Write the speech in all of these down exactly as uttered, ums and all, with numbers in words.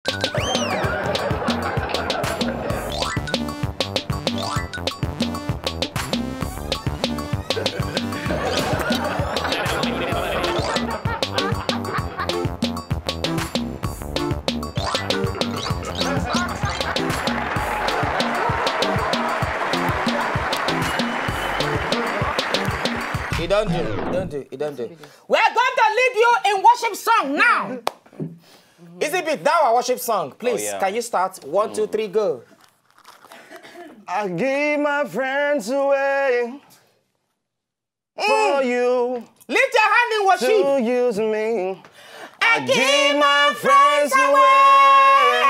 He don't do, he don't do, he don't do. We're going to lead you in worship song now. Is it bit that our worship song? Please, yeah. Can you start? One, two, three, go. I give my friends away for you. Lift your hand in worship. To use me. I give my friends away.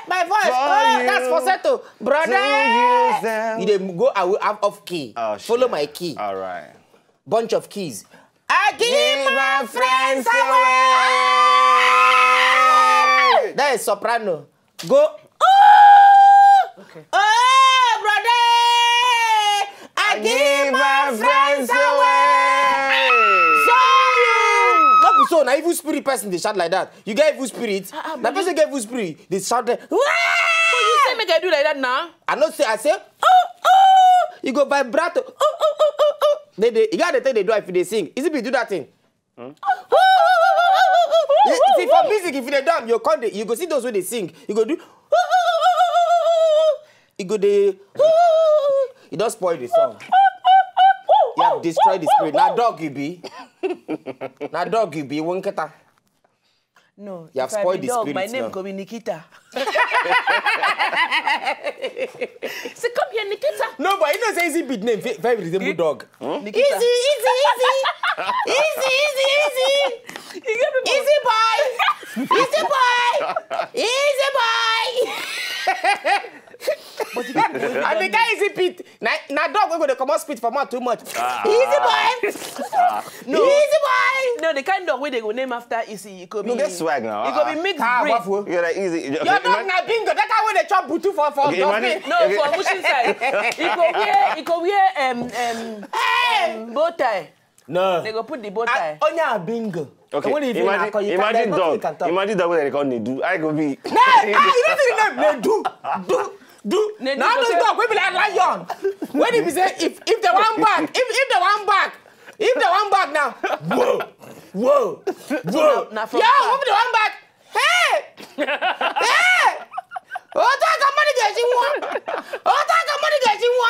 My voice. Oh, that's falsetto. Brother. To use them. You dey go away out of key. Oh, follow my key. All right. Bunch of keys. I give my friends away. That is soprano. Go. Oh, okay. Oh, brother. I give my friends away. So you. Not be so. Now evil spirit person they shout like that. You get evil spirit. Now person get evil spirit. They shout there. But you say make I do like that now. I not say. I say. Oh, oh. You go vibrato. Oh, oh, oh, oh, oh. They they. You got to take the do if they sing. Is it be do that thing? You see, for music, if you dey dumb, you come dey, you go see those wey dey sing. You go do. You go dey. You don spoil the song. You have destroyed the spirit. Na dog you be. Na dog you be. Wonketa. No, you have spoiled the spirit. My name go be Nikita. Say, come here, Nikita. No, but you know, say easy beat name, ve- very reasonable dog. Nikita. Easy, easy, easy. Easy, easy, easy. You get me? Easy boy. Easy boy. Easy boy. But you get me? I mean, that easy beat. Na na dog wey go dey comot spit for mouth too much. Easy boy. No. Easy boy. No, the kind dog wey they go name after Easy, it could be. No get swag now. It could be mixed breed. You're like easy. Your dog na bingo. That kind wey dey chop butu for for dustbin. No, for Mushin side. It go wear, it go wear um um bow tie. No. They go put the bow tie. Onye a bingo. Okay. Imagine, imagine dog. Imagine dog wey they call Nedu. I go be. No, ah, you don't see the name Nedu. Do do. Now those dog wey be like lion. When if you say if if they want back, if if they want back, if they want back now, whoa, whoa, whoa. Yeah, if they want back, hey, hey. Ota ka mmadụ ga-eji nwa. Ota ka mmadụ ga-eji nwa.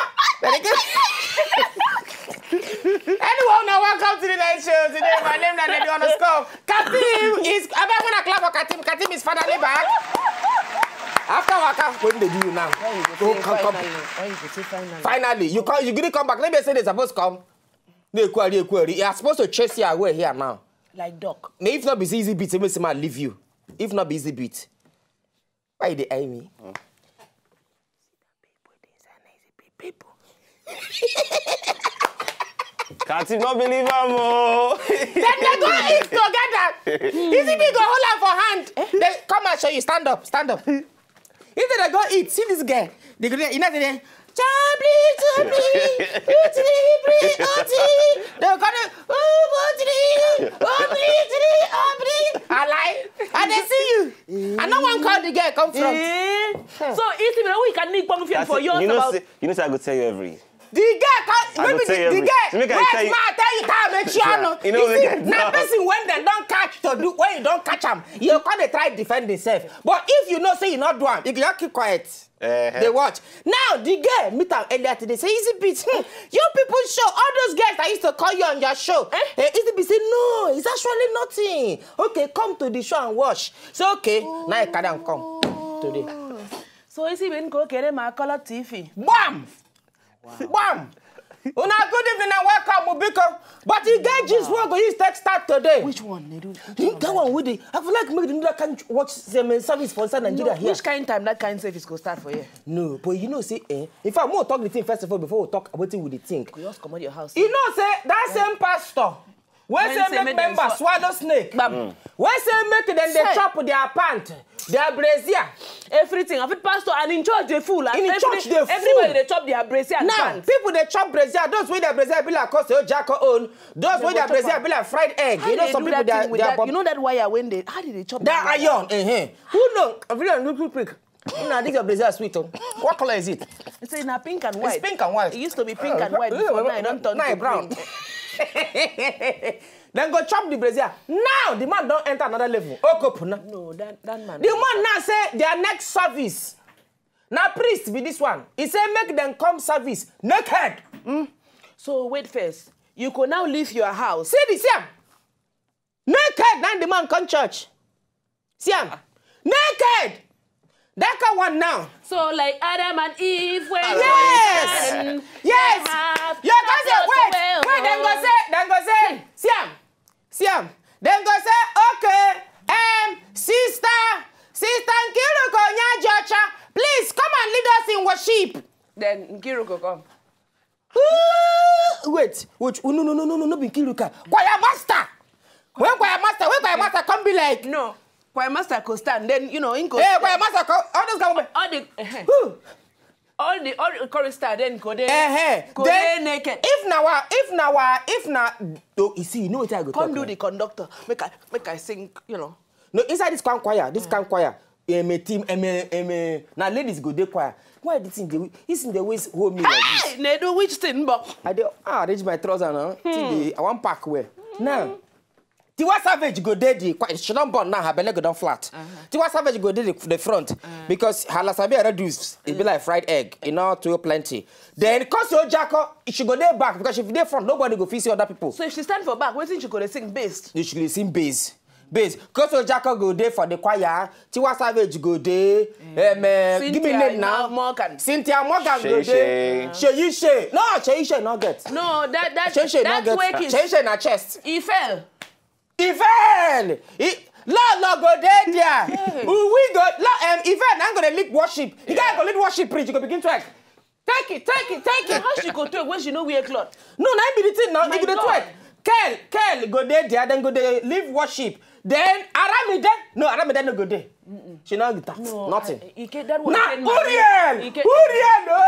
Anyway, now welcome to the night show today. My name is Lady Underscore. Katim is. I bet when I clap for Katim, Katim is finally back. After Waka, what did they do you now? Why you go say finally? Why you go say finally? Finally, you come. You didn't come back. Let me say they supposed to come. They query, query. You are supposed to chase you away here now. Like dog. Now, if not be easy beat, say make somebody leave you. If not be easy beat, why they eye me? People. Can't you not believe am o? Then they go eat together. Easy be go hold am for hand. They come and show you. Stand up, stand up. If they go eat, see this girl. They go there, you know they. Chabli, chabli, utri, bri, uti. They go there. Oh, utri, obli, tri, obli. I lie. And they see you. I no one call the girl come front. Eh? So easy be we can need pong field for yours. You know, about say, you know, say I go tell you every. The girl come. I go tell you every. The girl. Make I tell you. Ma tell you time make sure no. You know, you see, now person when they don't catch to do when you don't catch am, you can't try defend yourself. But if you know say you not do am, you can just keep quiet. They watch. Now the girl meet am earlier today. Say easy beat. Hmm, you people show all those girls that used to call you on your show. Eh? Easy beat say no, it's actually nothing. Okay, come to the show and watch. So okay, now I carry am come today. So easy beat go carry my color T V. Bam! Bam! Una good evening and welcome, Ubiko. But you get gist wey go use take start today. Which one, Nedu? That one wey dey. I feel like make the Nedu can watch the service for inside Nigeria here. Which kind time that kind service go start for here? No, but you know say eh. In fact, we talk the thing first of all before we talk about it with the thing. We just comot your house. You know say that same pastor. When say make members swallow snake. When say make them they chop their pant. Their brazier. Everything. I fit pastor and in church they full. And In every- church they full. Everybody they chop their brazier and Now, pants. People they chop brazier. Those wey their brazier be like Kosi Ojako own. Those They wey go their chop brazier am. Be like fried egg. How You know they some do people that they are, thing with they are that? You know that wire when they how did they chop that that wire? Iron. Uh-huh. Who know? I feel like little quick. Now this your brazier sweet. Oh. What color is it? It's in a pink and white. It's pink and white. It used to be pink Uh, and white uh, before. Now I don't turn now to brown. Green. Then go chop the brazier. Now the man don't enter another level. Okopuna. No, that that man. The man now say their next service. Now priest be this one. He say make them come service naked. Mm. So wait first. You go now leave your house. See the see am. Naked, then the man come church. See am. Naked. That kind one now. So like Adam and Eve when Yes. Yes. You can say wait. Wait, then go say, then go say, see am. See am. Then go say, okay, um, sister, sister Nkiruka Onyejocha, please come and lead us in worship. Then Nkiruka come. Ooh, wait, wait, oh, no, no, no, no, no, no, be Nkiruka. Choir master. When choir master, when choir master come be like, no, choir master go stand. Then you know, in go. Hey, choir master come. All those come. All the. Uh-huh. All the all the chorister then go there. Uh-huh. Go then, there naked. If now, if now, if now, oh, you see, you know what I go. Come do now. The conductor. Make I make I sing. You know. No, inside this kind choir, this kind choir, um, a team, um, um, now ladies go dey choir. Why the thing they, this thing they always hold me like this? Hey, they do which thing, but I do, ah, arrange my trouser now. Hmm. Thing they, I want pack wear. Now, Tiwa Savage go dey the choir. She don't born now, her belly go down flat. Uh-huh. Tiwa Savage go dey the, the front because her lasabi reduce. It be like fried egg, you know, too plenty. Then Kosi Ojako, she go dey back because if you dey front, nobody go fit see other people. So if she stand for back, wetin she go dey sing bass? You should sing bass. Bass. Kosi Ojako go dey for the choir. Tiwa Savage go dey. Um, uh, give me Cynthia name now. Morgan. Cynthia Morgan go dey. Seyi Shey. No, Seyi Shey no get. No, that that Seyi Shey no that get. Way is Seyi Shey na chest. He fell. He fell. He, Lord, Lord go dey there. Hey. We, we go. Lord, um, He fell. Now go dey lead worship. The guy go lead worship, preach. You go begin to like. Take it, take it, take it. How she go twerk when she no wear cloth? No, na be the thing now. If you dey twerk, Kel, Kel go dey there, then go dey leave worship. Then Aramide, no, Aramide no go dey. She no guitar, no, nothing. I, Ike, that one na Uriel. Uriel, no.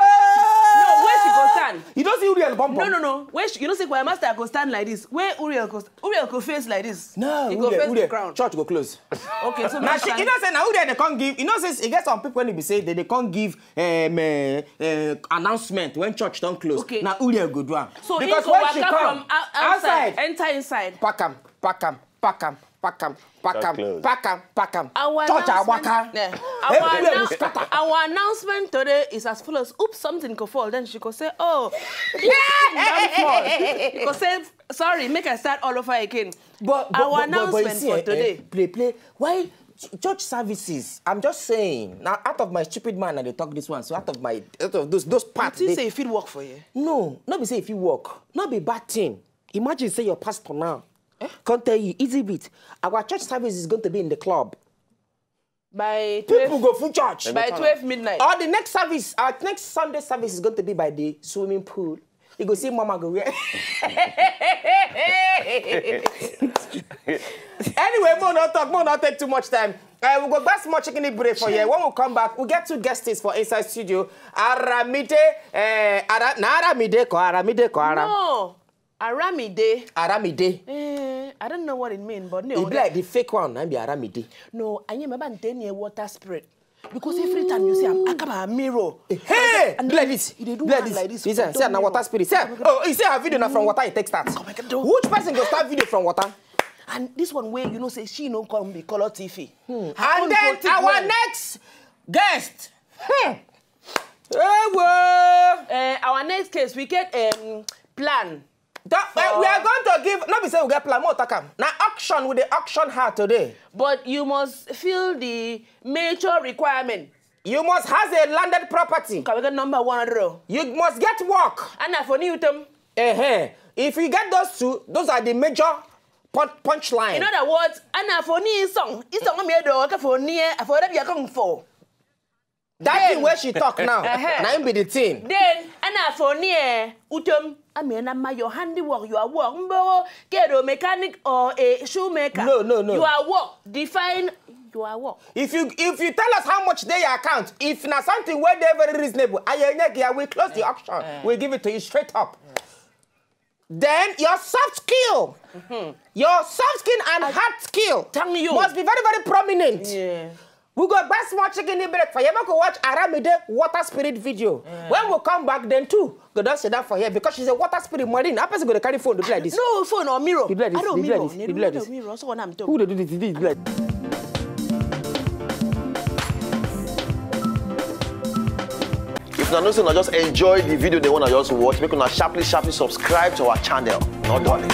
No, where she go stand? You don't see Uriel bump. No, no, no. Where she, you don't see choir master go stand like this. Where Uriel go? Uriel go face like this. No, he go face the ground. Church go close. Okay, so now she, you know say now Uriel they can't give. You know say you get some people when they be say they, they can't give um, uh, uh, announcement when church don't close. Okay. Now Uriel go do am. So because when she come from outside, enter inside. Pack am, pack am, pack am, pack am, pack am, pack am, pack am. Church awaka. Yeah. Our announcement today is as follows. Oops, something could fall. Then she could say, oh, you could say, sorry, make I start all over again. But, but our announcement for today. Play, play. Why church services? I'm just saying. Now, out of my stupid mind, I dey talk this one. So out of my, out of those, those parts. You say if it work for you? No, not be say if it work. Not be bad thing. Imagine say your pastor now. Eh? Can't tell you, easy bit. Our church service is going to be in the club. By twelve, people go full church by twelve midnight. Or the next service, our next Sunday service is going to be by the swimming pool. You go see mama go where. Anyway, more not talk, more not take too much time. Uh, we'll go back small chicken break for here. When we come back, we get two guests for inside studio. Aramide, uh, Ara, na Aramide ko, Aramide ko, Ara. No. Aramide. Aramide. Eh, I don't know what it means, but no. It be like the fake one, na be Aramide. No, I remember Nteni water spirit. Because every time you see am, akaba mirror. Hey, and like this. You dey do like this. Listen, see na water spirit. See, oh, you see her video na from water it takes start. Which person go start video from water? And this one where you know say she no come be color T V. Hmm. And then our next guest. Hmm. Hey, uh, our next case, we get um, plan. That, uh, we are going to give, not be say we get plan, more talk am. Now auction, we dey auction her today. But you must fill the major requirement. You must has a landed property. Can we get number one hundred? You must get work. And for new term. Uh-huh. If you get those two, those are the major pun punchline. In other words, and for new song, it's not me do for near for that you come for. That thing where she talk now, na him be the thing. Then, and for near utom, I mean, am your handiwork, you are work, mbo, kedo mechanic or a shoemaker. No, no, no. You are work, define. You are work. If you if you tell us how much dey your account, if na something wey dey very reasonable, ayẹyẹ we close the auction. We give it to you straight up. Then your soft skill, your soft skin and hard skill tell you. must be very very prominent. Yeah. We go buy small chicken in break for you. Make we watch Aramide water spirit video. When we come back, then two go don sit down for here because she's a water spirit marine. How person go dey carry phone do like this? No phone or mirror. You do like this, I don't you do mirror. like this, you do like this. Mirror. So what I'm Who dey do this? You do like. If una know say una just enjoy the video, they wanna just watch, make una sharply sharply subscribe to our channel. No darling.